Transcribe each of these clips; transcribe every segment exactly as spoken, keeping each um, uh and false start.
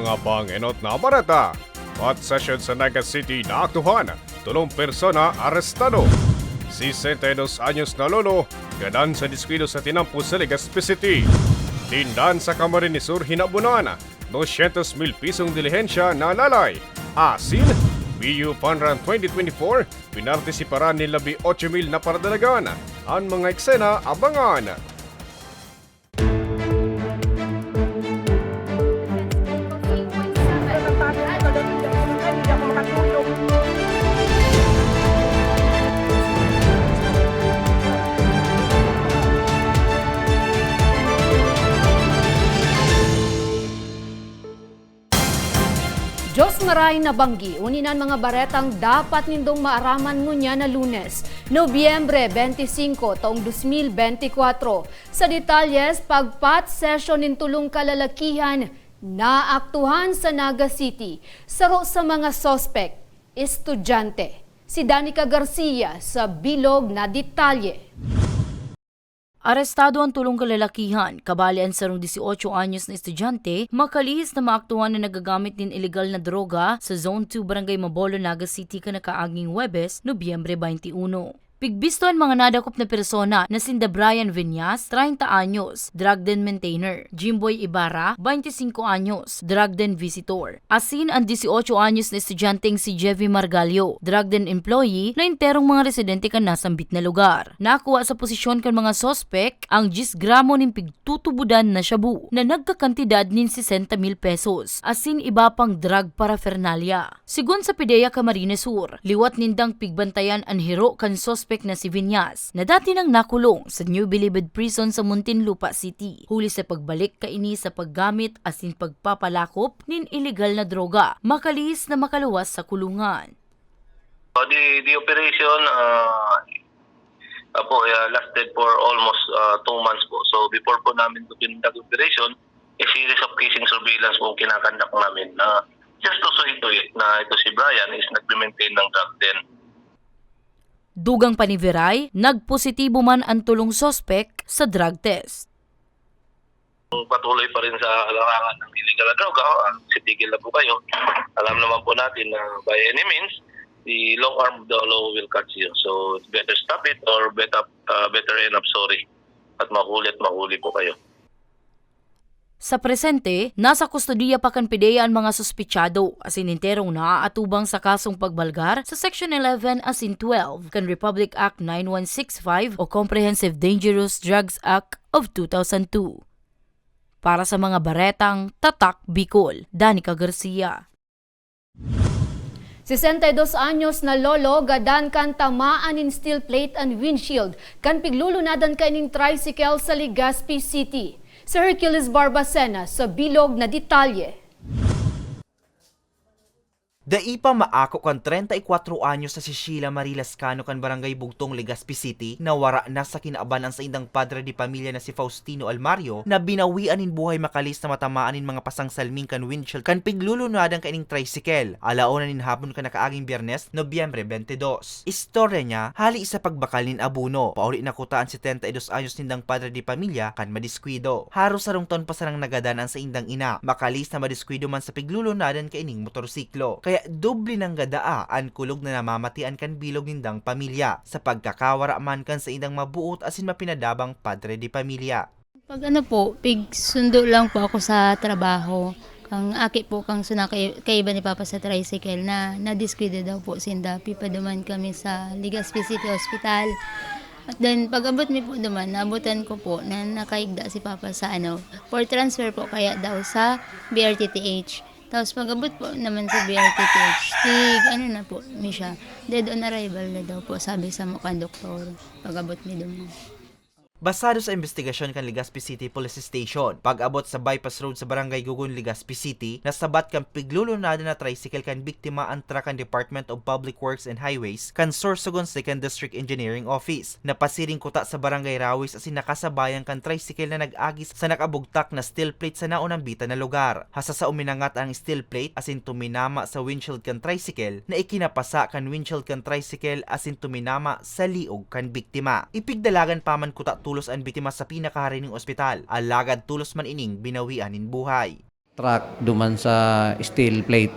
Mga pangenot na bareta. Hot session sa Naga City naaktuhan, tolong persona arestado. Sesenta y dos anyos na lolo, gadan sa diskuido sa tinampo sa Legazpi City. Tindan sa Camarines Sur hinabunan, dosyentos mil pisong dilihensya na lalay. Asin, B U Panran twenty twenty-four, pinartisiparan nin labi otso mil na paradalagan. An mga eksena, abangan. Diyos maray na banggi, uni nan mga baretang dapat nindong maaraman ngunyan na Lunes, Nobyembre twenty-five, taong dos mil benti kwatro. Sa detalyes, pag-pot session nin tolong kalalakihan, naaktuhan sa Naga City. Saro sa mga suspek, estudyante. Si Danica Garcia sa bilog na detalye. Arestado an tolong kalalakihan, kabali an sarong dieciocho anyos na estudyante, makalihis na maaktuhan na nagagamit nin ilegal na droga sa Zone two, Barangay Mabolo, Naga City, kan nakaaging Huwebes, Nobyembre twenty-one. Pigbisto an mga nadakop na persona na sinda Brian Viñas, treinta anyos, drug den maintainer, Jimboy Ibarra, twenty-cinco anyos, drug den visitor, asin an dieciocho anyos na estudyanteng si Jevy Margallo, drug den employee, na enterong mga residente kan nasambit na lugar. Nakuha sa posisyon kan mga suspek ang diyes gramo nin pigtutubodan na shabu na nagkakantidad nin sesenta mil pesos, asin iba pang drug paraphernalia. Segun sa PDEA Camarines Sur, liwat nindang pigbantayan an hiro kan suspek na si Viñas, na dati nang nakulong sa New Bilibid Prison sa Muntinlupa City, huli sa pagbalik kaini sa paggamit asin pagpapalakop nin ilegal na droga, makalihis na makaluwas sa kulungan. The, the operation, ah, apo, ah, lasted for almost, ah, two months po. So, before po namin ito pinundag operation, a series of casing surveillance po ang kinakandak namin na just to see to it na ito si Brian is nagme-maintain ng drug den. Dugang pa ni Viray, nagpositibo man an tolong suspek sa drug test. Patuloy pa rin sa larangan ng illegal na droga, ah, titigil na po kayo. Alam naman po natin na by any means, the long arm of the law will catch you. So, it's better stop it or better, ah, better end up sorry. At mahuli at mahuli po kayo. Sa presente, nasa kustodiya pa kan PDEA an mga suspetsado, asin enterong naaatubang sa kasong pagbalgar sa Section eleven asin twelve kan Republic Act nine one six five o Comprehensive Dangerous Drugs Act of two thousand two. Para sa mga baretang Tatak Bicol, Danica Garcia. Sesenta y dos anyos na lolo gadan kan tamaan nin steel plate an windshield kan piglulunadan kaining tricycle sa Legazpi City. Si Hercules Barbacena sa bilog na detalye. Dai pa maako kan treinta y cuatro anyos na si Sheila Marie Lascano kan Barangay Bugtong, Legazpi City, na wara na sa kinaban an saindang padre de pamilya na si Faustino Almario, na binawian nin buhay makalihis na matamaan nin mga pasang salming kan windshield kan piglulunadan kaining tricycle, alauna nin hapon kan nakaaging Biyernes, Nobyembre twenty-two. Istorya niya, hali sa pagbakal nin abono, pauli na kuta an setenta y dos anyos nindang padre de pamilya kan madiskuido. Haros sarong taon pa sanang nagadan an saindang ina, makalihis na madiskuido man sa piglulunadan kaining motorsiklo. Kaya doble nang gadaa an kulog na namamatian kan bilog nindang pamilya, sa pagkakawara man kan saindang mabuot asin mapinadabang padre de pamilya. Pag ano po, pigsundo lang po ako sa trabaho. Ang aki po, kan sunakay, kaiba ni Papa sa tricycle na nadiskwida daw po sinda. Pipaduman kami sa Legazpi City Hospital. At then, pag-abot mi po duman, naabutan ko po na nakaigda si Papa sa ano, for transfer po kaya daw sa B R T T H. Tapos pag-abot po naman sa B R T T H, tig, ano na po, mi siya, dead on arrival na daw po, sabi sa mga doktor, pag-abot mi duman. Basado sa imbestigasyon kan Legazpi City Police Station, pag-abot sa bypass road sa Barangay Gugon, Legazpi City, nasabat kan piglulunadan na tricycle kan biktima an truck kan Department of Public Works and Highways kan Sorsogon Second District Engineering Office. Napasiring kuta sa Barangay Rawis asin nakasabayan kan tricycle na nag-agi sa nakabugtak na steel plate sa naunambitan na lugar. Hasta sa uminangat ang steel plate asin tuminama sa windshield kan tricycle, na ikinapasa kan windshield kan tricycle asin tuminama sa liog kan biktima. Ipigdalagan pa man kuta tolos an biktima sa pinakaharining ospital, alagad tolos man ining binawian nin buhay. Truck duman sa steel plate,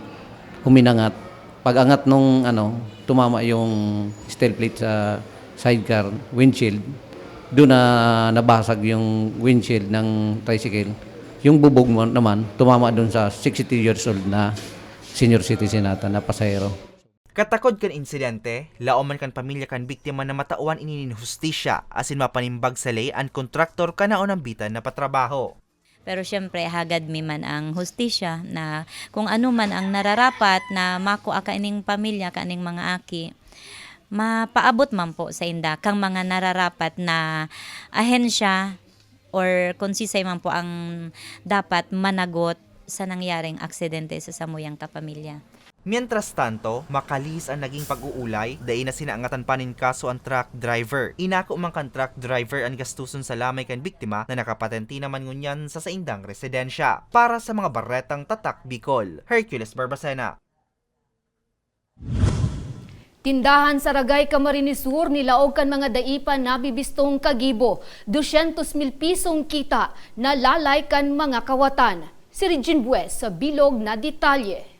huminangat. Pag-angat nung ano, tumama yung steel plate sa sidecar, windshield. Doon na nabasag yung windshield ng tricycle. Yung bubog mo naman, tumama doon sa sixty-two years old na senior citizen ata na pasahero. Katakod kan insidente, laom man kan pamilya kan biktima na matawan ini nin hustisya asin mapanimbag sa ley an kontraktor kan naunambitan na patrabaho. Pero siyempre, hagad mi man ang hustisya na kung ano man ang nararapat na makua kaining pamilya, kaining mga aki, mapaabot man po sa inda kang mga nararapat na ahensya or kung sisay man po ang dapat managot sa nangyaring aksidente sa samuyang kapamilya. Mientras tanto, makalihis an naging pag-uulay, dai na sinaangatan pa nin kaso an truck driver. Inako man kan truck driver an gastuson sa lamay kan biktima na nakapatente naman ngunyan sa saindang residensya. Para sa mga Baretang Tatak Bicol, Hercules Barbacena. Tindahan sa Ragay, Camarines Sur nilaog kan mga dai pa nabibistong kagibo, dusyentos mil pisong kita, nalalay kan mga kawatan. Si Regine Bues sa bilog na detalye.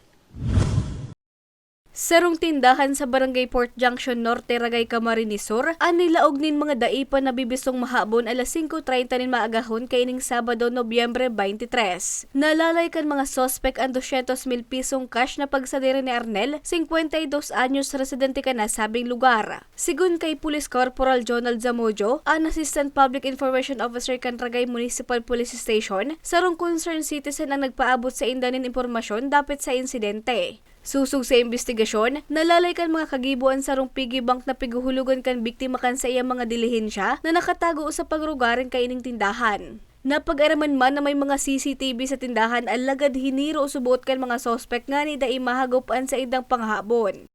Sarong tindahan sa Barangay Port Junction Norte, Ragay, Camarines Sur, an nilaog nin mga dai pa nabibistong mahabon alas singko treinta nin maagahon kaining Sabado, Nobyembre twenty-three. Nalalay kan mga suspek an dosyentos mil pisong cash na pagsadiri ni Arnel, singkwenta y dos anyos, residente kan nasabing lugar. Sigon kay Police Corporal Jonald Zamudio, an Assistant Public Information Officer kan Ragay Municipal Police Station, sarong concerned citizen ang nagpaabot sainda nin impormasyon dapit sa insidente. Sosog sa imbestigasyon, nalalay kan mga kagibo an sarong piggy bank na pighuhulogan kan biktima kan saiyang mga dilihensya na nakatago sa pagrugaring kaining tindahan. Napag-araman man na may mga C C T V sa tindahan, alagad hiniro subot kan mga suspek ngani dai mahagop an saindang panghabon.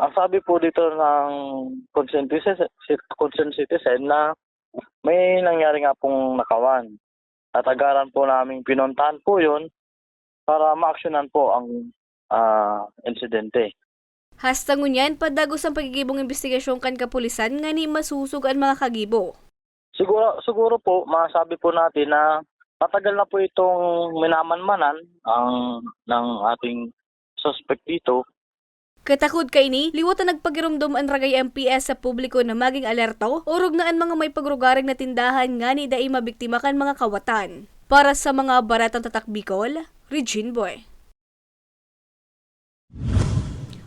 Ang sabi po dito ng concerned citizen, concerned citizen na may nangyari nga pong nakawan. Tatagaran po naming pinuntahan po yun para maaksyonan po ang ah, insidente. Hasta ngunyan, padagos ang pagigibong imbestigasyon kan kapulisan ngani masosog an mga kagibo. Siguro, siguro po, masabi po natin na matagal na po itong minamanmanan ang ng ating suspect dito. Katakod kaini, liwat na nagpagiromdom an Ragay M P S sa publiko na maging alerto, orog na an mga may pagrugaring na tindahan ngani dai mabiktima kan mga kawatan. Para sa mga Baretang Tatak Bicol, Regine Boy.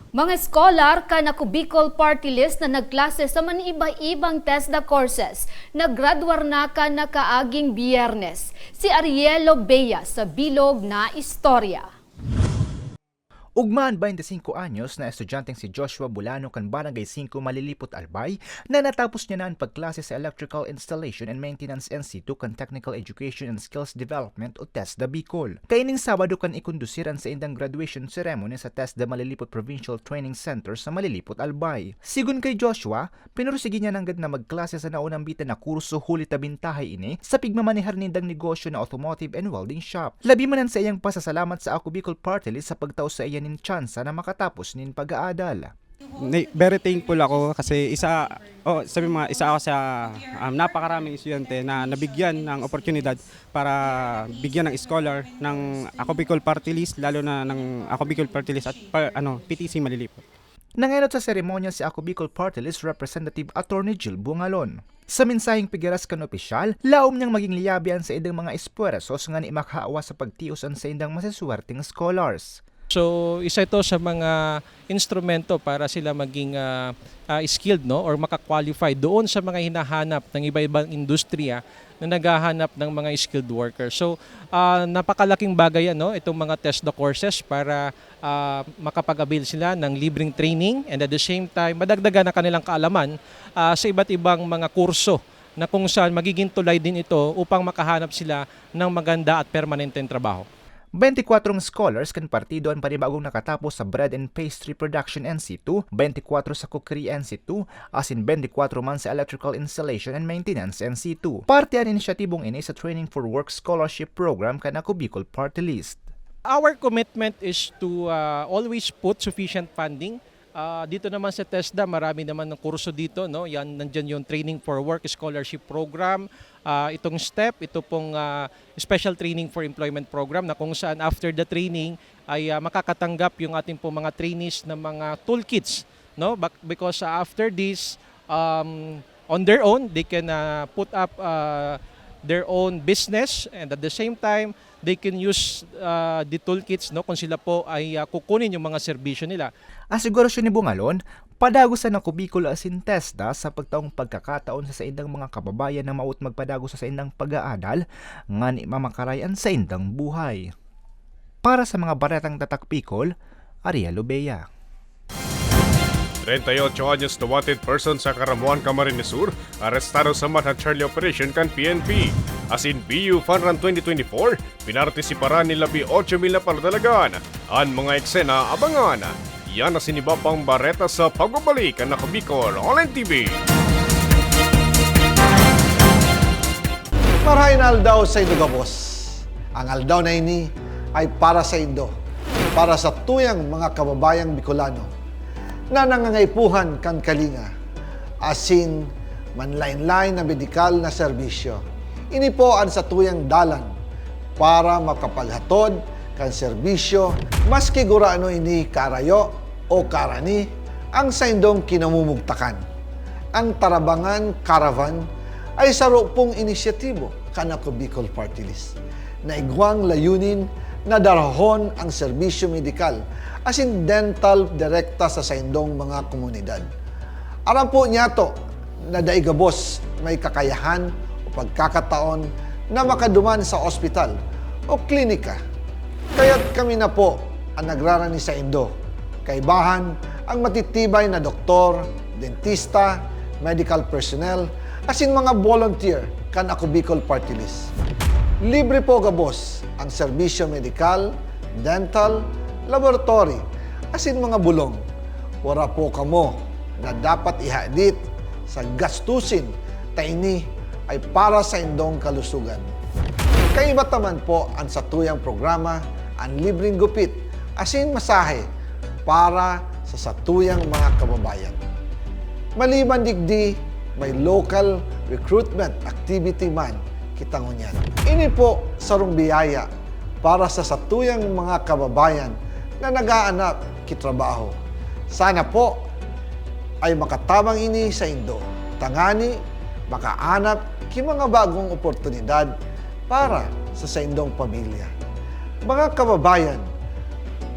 Mga scholar kan Ako Bicol Party List na nagklase sa maniiba-ibang TESDA courses, nagradwar na kan nakaaging Biyernes. Si Arielo Bea sa bilog na istorya. Ugma an baynte singko anyos na estudyanteng si Joshua Bulano kan Barangay singko, Malilipot, Albay, na natapos niya na an pagklase sa Electrical Installation and Maintenance Institute kan Technical Education and Skills Development o TESDA Bicol. Kaining Sabado kan ikondusir an saindang graduation ceremony sa TESDA Malilipot Provincial Training Center sa Malilipot, Albay. Sigon kay Joshua, pinursigi niya nanggad na magklase sa naunambitan na kurso huli ta bintahay ini sa pigmamanehar nindang negosyo na automotive and welding shop. Labi man an saiyang pasasalamat sa Ako Bicol Party List sa pagtao saiya nin tsansa na makatapos nin pag-aadal. Ni- Very thankful ako kasi isa, oh, sabi mo nga, isa ako sa um, napakaraming estudyante na nabigyan ng oportunidad para bigyan ng scholar ng Ako Bicol Party List, lalo na ng Ako Bicol Party List at pa, ano, P T C Malilipot. Nangenot sa seremonya si Ako Bicol Party List Representative Attorney Jill Bungalon. Sa mensaheng pigaras kan opisyal, laom niyang maging liyabe an saindang mga espuwersos ngani makahawa sa pagtios an saindang masiswerteng scholars. So, isa ito sa mga instrumento para sila maging ah, ah, skilled, no, or maka-qualify doon sa mga hinahanap ng iba-ibang industriya na naghahanap ng mga skilled workers. So, ah, napakalaking bagay, ano, itong mga TESDA courses para ah, makapag-avail sila ng libreng training, and at the same time, madagdagan ang kanilang kaalaman ah, sa iba't ibang mga kurso na kung saan magiging tulay din ito upang makahanap sila ng maganda at permanenteng trabaho. Bente kwatro scholars kan partido an panibagong nakatapos sa Bread and Pastry Production N C two, bente kwatro sa Cookery N C two, asin bente kwatro man sa Electrical Installation and Maintenance N C two. Parte an inisyatibong ini sa Training for Work Scholarship Program kan Ako Bicol Party List. Our commitment is to ah, always put sufficient funding Ah, dito naman sa TESDA, marami naman ng kurso dito, no? Yan, nandyan yung Training for Work Scholarship Program, ah, itong STEP, ito pong, ah, Special Training for Employment Program, na kung saan after the training ay, ah, makakatanggap yung ating pong mga trainees ng mga toolkits, no? Bak-, because, ah, after this, um, on their own, they can, ah, put up, ah, their own business, and at the same time, they can use, ah, the toolkits, no, kung sila po ay, ah, kukunin yung mga serbisyo nila. Asegurasyon ni Bungalon, padagos an Ako Bicol asin TESDA sa pagtaong pagkakataon sa saindang mga kababayan na maot magpadagos sa saindang pag-aadal, ngani mamakaray an saindang buhay. Para sa mga baretang Tatak Bicol, Ariel Obeya. Treinta y ocho anyos na wanted person sa Caramoan, Camarines Sur, arestado sa Manhunt Charlie Operation kan P N P. Asin B U Fun Run twenty twenty-four, pinartisiparan nin labi otso mil na paradalagan. An mga eksena, abangan. Yan asin iba pang bareta sa pagbabalik kan Ako Bicol Online T V. Marahay na aldaw saindo gabos. Ang aldaw na ini ay para saindo, para sa tuyang mga kababayang Bicolano na nangangaipuhan kan kalinga, asin manlaen-laen na medikal na serbisyo. Ini po an satuyang dalan para makapaghatod kan serbisyo, maski gurano ini kaarayo o kaarani ang saindong kinamumugtakan. Ang Tarabangan Caravan ay saro pong inisyatibo kan Ako Bicol Party List na igwang layunin na darahon ang serbisyo medikal asin dental direkta sa saindong mga komunidad. Aram po niyato na dai gabos may kakayahan o pagkakataon na makaduman sa ospital o klinika. Kaya't kami na po an nagrarani saindo. Kaibahan ang matitibay na doktor, dentista, medical personnel, asin mga volunteer kan Ako Bicol Party List. Libre po gabos ang serbisyo medikal, dental, laboratory, asin mga bulong. Wara po kamo na dapat ihadit sa gastusin ta ini ay para saindong kalusugan. Kaiba ta man po an satuyang programa, an libreng gupit asin masahe para sa satuyang mga kababayan. Maliban digdi, may local recruitment activity man kita ngunyan. Ini po sarong biyaya para sa satuyang mga kababayan na nag-aanap ki trabaho. Sana po ay makatabang ini saindo, tangani makaanap ki mga bagong oportunidad para sa saindong pamilya. Mga kababayan,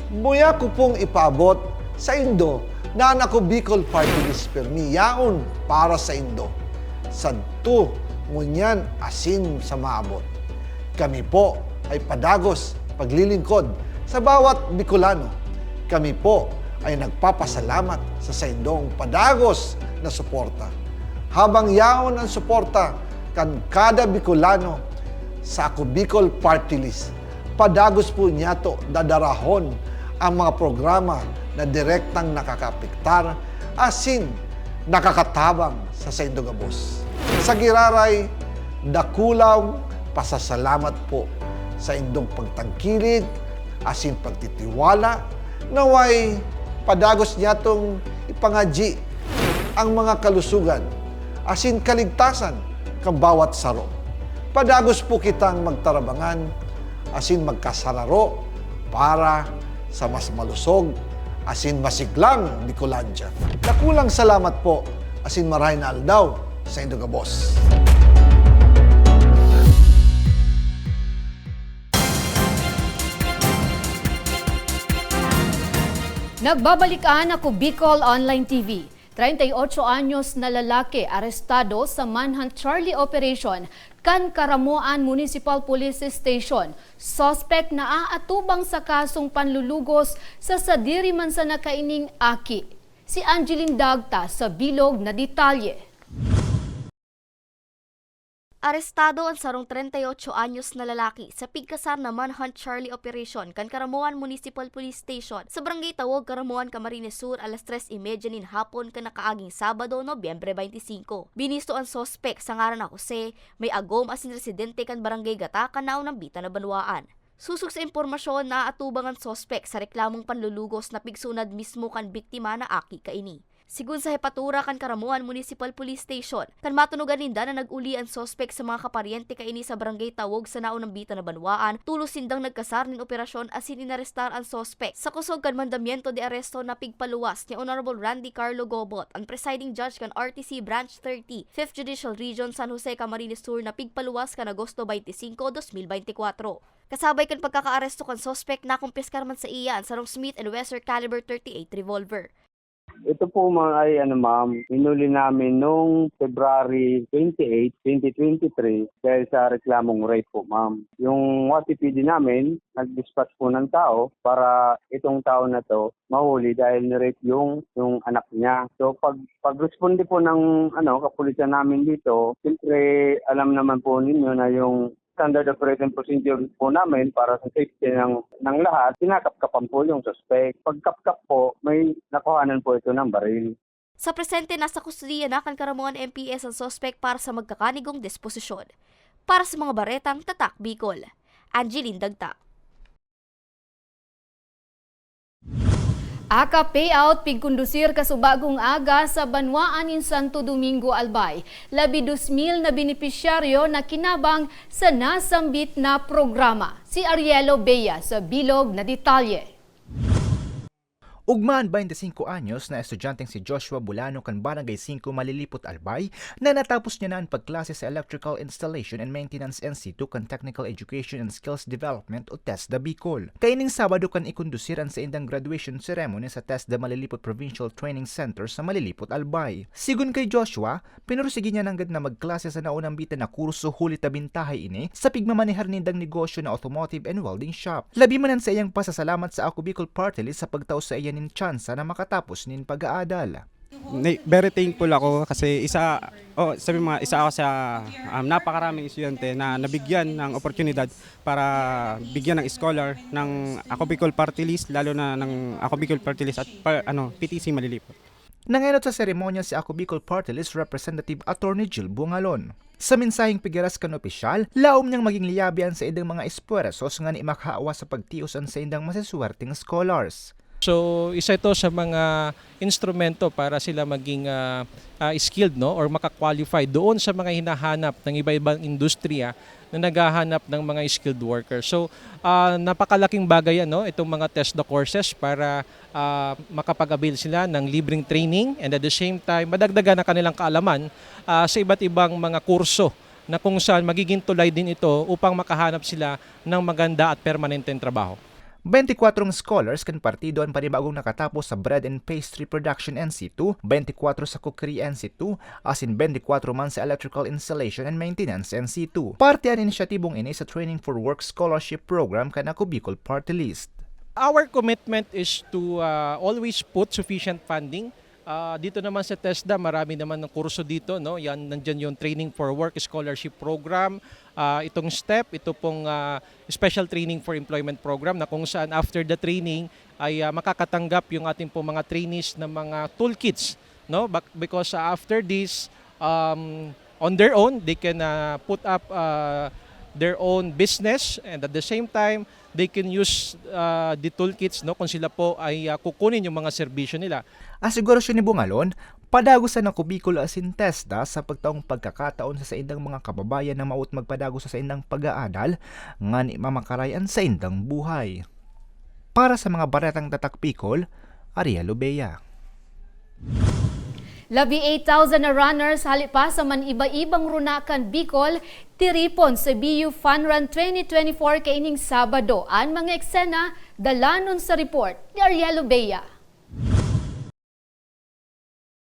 muya ko pong ipaabot saindo na an Ako Bicol Party List pirmi yaon para saindo, sadto, ngunyan asin sa maabot. Kami po ay padagos paglilingkod sa bawat Bicolano. Kami po ay nagpapasalamat sa saindong padagos na suporta. Habang yaon an suporta kan kada Bicolano sa Ako Bicol Party List, padagos po niyato dadarahon ang mga programa na direktang nakakaapektar asin nakakatabang sa saindo gabos. Sa giraray, dakulang pasasalamat po sa indong pagtangkilik asin pagtitiwala. Naway padagos niyatong ipangadyi ang mga kalusugan asin kaligtasan kan bawat saro. Padagos po kitang magtarabangan asin magkasararo para sa mas malusog asin masiglang Bicolandia. Dakulang salamat po asin marahay na aldaw saindo gabos. Nagbabalik an Ako Bicol Online T V. Treinta y ocho anyos na lalaki arestado sa manhunt Charlie Operation kan Caramoan Municipal Police Station. Suspek na aatubang sa kasong panlulugos sa sadiri man sana kaining aki. Si Angeline Dagta sa bilog na detalye. Arestado an sarong treinta y ocho anyos na lalaki sa pigkasar na manhunt Charlie Operation kan Caramoan Municipal Police Station sa Barangay Tawog, Caramoan, Camarines Sur, alas tres y media nin hapon kan nakaaging Sabado, Nobyembre twenty-five. Binisto an suspek sa ngaran na Jose, may agom asin residente kan Barangay Gata kan naunambitan na banwaan. Sosog sa impormasyon, naatubang an suspek sa reklamong panlulugos na pigsunad mismo kan biktima na aki kaini. Sigon sa hepatura kan Caramoan Municipal Police Station, kan matunogan ninda na nag-uli an suspek sa mga kaparyente kaini sa Barangay Tawog sa naunambitan na banwaan, tolos sindang nagkasar nin operasyon asin inarestar an suspek. Sa kusog kan mandamiento de aresto na pigpaluwas ni Honorable Randy Carlo Gobot, an presiding judge kan R T C Branch thirty, Fifth Judicial Region, San Jose, Camarines Sur, na pigpaluwas kan Agosto twenty-five, twenty twenty-four. Kasabay kan pagkakaaresto kan suspek, nakumpiskar man sa iya an sarong Smith and Wesson caliber thirty-eight revolver. Ito po, mga, ay, ano, ma'am, hinuli namin nung February twenty-eight, twenty twenty-three, dahil sa reklamong rape po, ma'am. Yung Y P P D namin, nag-dispatch po ng tao para itong tao na 'to mahuli dahil ni-rape yung, yung anak niya. So, pag, pag-responde po ng, ano, kapulisan namin dito, siyempre, alam naman po ninyo na yung standard operating procedure po namin para sa safety ng, ng lahat, kinakapkapan po yung suspect. Pagkapkap po, may nakuhanan po ito ng baril. Sa presente, nasa kustodiya na kan Caramoan M P S an suspek para sa magkakanigong disposisyon. Para sa mga baretang Tatak Bicol, Angeline Dagta. Aka Payout pigkondusir kasubagong aga sa banwaan nin Santo Domingo, Albay. Labi dos mil na benepisyaryo na kinabang sa nasambit na programa. Si Arielo Bea sa bilog na detalye. Ugma an baynte singko anyos na estudyanteng si Joshua Bulano kan Barangay Singko, Malilipot, Albay, na natapos niya na an pagklase sa Electrical Installation and Maintenance Institute kan Technical Education and Skills Development o TESDA Bicol. Kaining Sabado kan ikondusir an saindang graduation ceremony sa TESDA Malilipot Provincial Training Center sa Malilipot, Albay. Sigon kay Joshua, pinursigi niya nanggad na magklase sa naunambitan na kurso huli ta bintahay ini sa pigmamanehar nindang negosyo na automotive and welding shop. Labi man an saiyang pasasalamat sa Ako Bicol Party List sa pagtao saiya nin tsansa na makatapos nin pag-aadal. Ni-, very thankful ako kasi isa, oh, sabi mo nga, isa ako sa, um, napakaraming estudyante na nabigyan ng oportunidad para bigyan ng scholar ng Ako Bicol Party List, lalo na ng Ako Bicol Party List at pa-, ano, P T C Malilipot. Nangenot sa seremonya si Ako Bicol Party List Representative Attorney Jill Bungalon. Sa mensaheng pigaras kan opisyal, laom niyang maging liyabe an saindang mga esfuerzos ngani makahawa sa pagtios an saindang masiswerteng scholars. So, isa ito sa mga instrumento para sila maging, ah, ah, skilled, no, or maka-qualify doon sa mga hinahanap ng iba-ibang industriya na naghahanap ng mga skilled workers. So, ah, napakalaking bagay, ano, itong mga TESDA courses para, ah, makapag-avail sila ng libreng training and at the same time, madagdagan ang kanilang kaalaman, ah, sa iba't ibang mga kurso na kung saan magiging tulay din ito upang makahanap sila ng maganda at permanenteng trabaho. Baynte kwatro scholars kan partido an panibagong nakatapos sa Bread and Pastry Production N C two, baynte kwatro sa Cookery N C two, asin baynte kwatro man sa Electrical Installation and Maintenance N C two. Parte an inisyatibong ini sa Training for Work Scholarship Program kan Ako Bicol Party List. Our commitment is to, ah, always put sufficient funding. Ah, dito naman sa TESDA, marami naman ng kurso dito, no? Yan, nandyan yung Training for Work Scholarship Program, ah, itong STEP, ito pong, ah, Special Training for Employment Program, na kung saan after the training ay, ah, makakatanggap yung ating pong mga trainees ng mga toolkits, no? Bak-, because, ah, after this, um, on their own, they can, ah, put up, ah, their own business, and at the same time, they can use, ah, the toolkits, no, kung sila po ay, ah, kukunin yung mga serbisyo nila. Asigurasyon ni Bungalon, padagos an Ako Bicol asin TESDA sa pagtaong pagkakataon sa saindang mga kababayan na maot magpadagos sa saindang pag-aadal, ngani mamakaray an saindang buhay. Para sa mga baretang Tatak Bicol, Ariel Obeya. Labi eight thousand na runners hali pa sa man iba-ibang runa kan Bicol, tiripon sa B U Fun Run twenty twenty-four kaining Sabado. An mga eksena, dalanon sa report ni Ariel Obeya.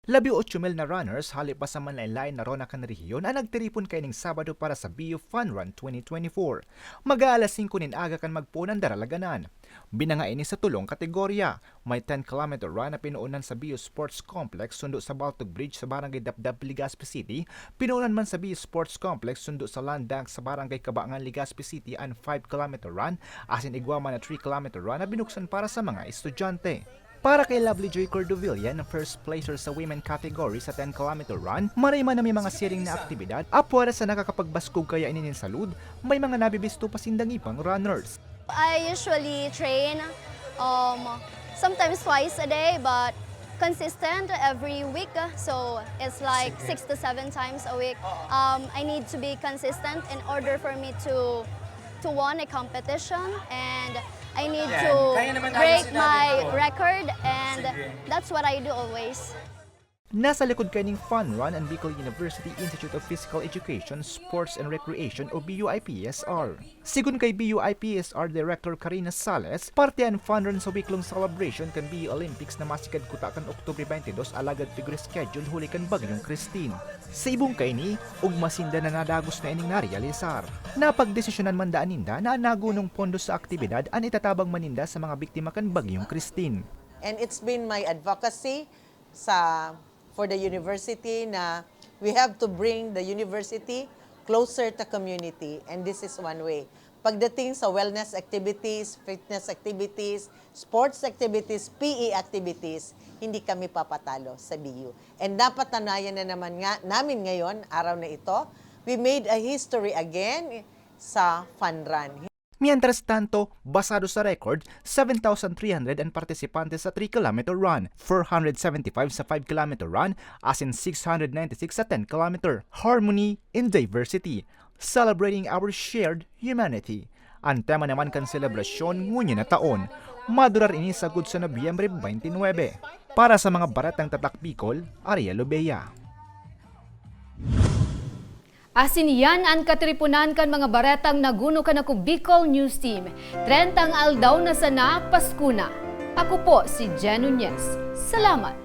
Labi otso mil na runners hali pa sa manlaen-laen na runa kan rehiyon an nagtiripon kaining Sabado para sa B U Fun Run twenty twenty-four. Mag-aalas singko nin aga kan magpoon an daralaganan. Binanga ini sa tolong kategorya. May ten kilometer run na pinoonan sa B U Sports Complex sundo sa Baltog Bridge sa Barangay Dapdap, Legazpi City. Pinoonan man sa B U Sports Complex sundo sa Land Bank sa Barangay Cabangan, Legazpi City an five kilometer run, asin igwa man na three kilometer run na binuksan para sa mga estudyante. Para kay Lovely Joy Cordovilla na first placer sa women category sa ten kilometer run, maray man na may mga siring na aktibidad, apwera sa nakakapagbaskog kaya ini nin salud, may mga nabibisto pa sindang ibang runners. I usually train um, sometimes twice a day, but consistent every week. So it's like six to seven times a week. Um, I need to be consistent in order for me to to won a competition, and I need to break my record, and that's what I do always. Nasa likod kaining fun run an Bicol University Institute of Physical Education, Sports and Recreation o B U I P S R. Sigon kay B U I P S R Director Karina Sales, parte an fun run sa week-long celebration kan B U Olympics na masigad kuta kan Oktubre twenty-two alagad tig-reschedule huli kan Bagyong Christine. Sa ibong kaini, ugma sinda na nadagos na ining narealisar. Napagdesisyonan man daan ninda na an nagunong pondo sa aktibidad an itatabang man ninda sa mga biktima kan Bagyong Christine. And it's been my advocacy sa for the university na we have to bring the university closer to community, and this is one way. Pagdating sa wellness activities, fitness activities, sports activities, P E activities, hindi kami papatalo sa B U. And napatanayan na naman nga namin ngayon, araw na ito, we made a history again sa fun run. Mientras tanto, basado sa record, seven thousand three hundred ang partisipante sa three kilometer run, four hundred seventy-five sa five kilometer run, asin six hundred ninety-six sa ten kilometer. Harmony in diversity, celebrating our shared humanity. Ang tema naman kan selebrasyon ngunyan na taon, madurar ini sagkod sa Nobyembre twenty-nine. Para sa mga baretang Tatak Bicol, Ariel Obeya. Asin iyan an katiriponan kan mga baretang naguno kan Ako Bicol News Team. Trentang aldaw na sana, Pasko na. Ako po si Jen Nunez. Salamat!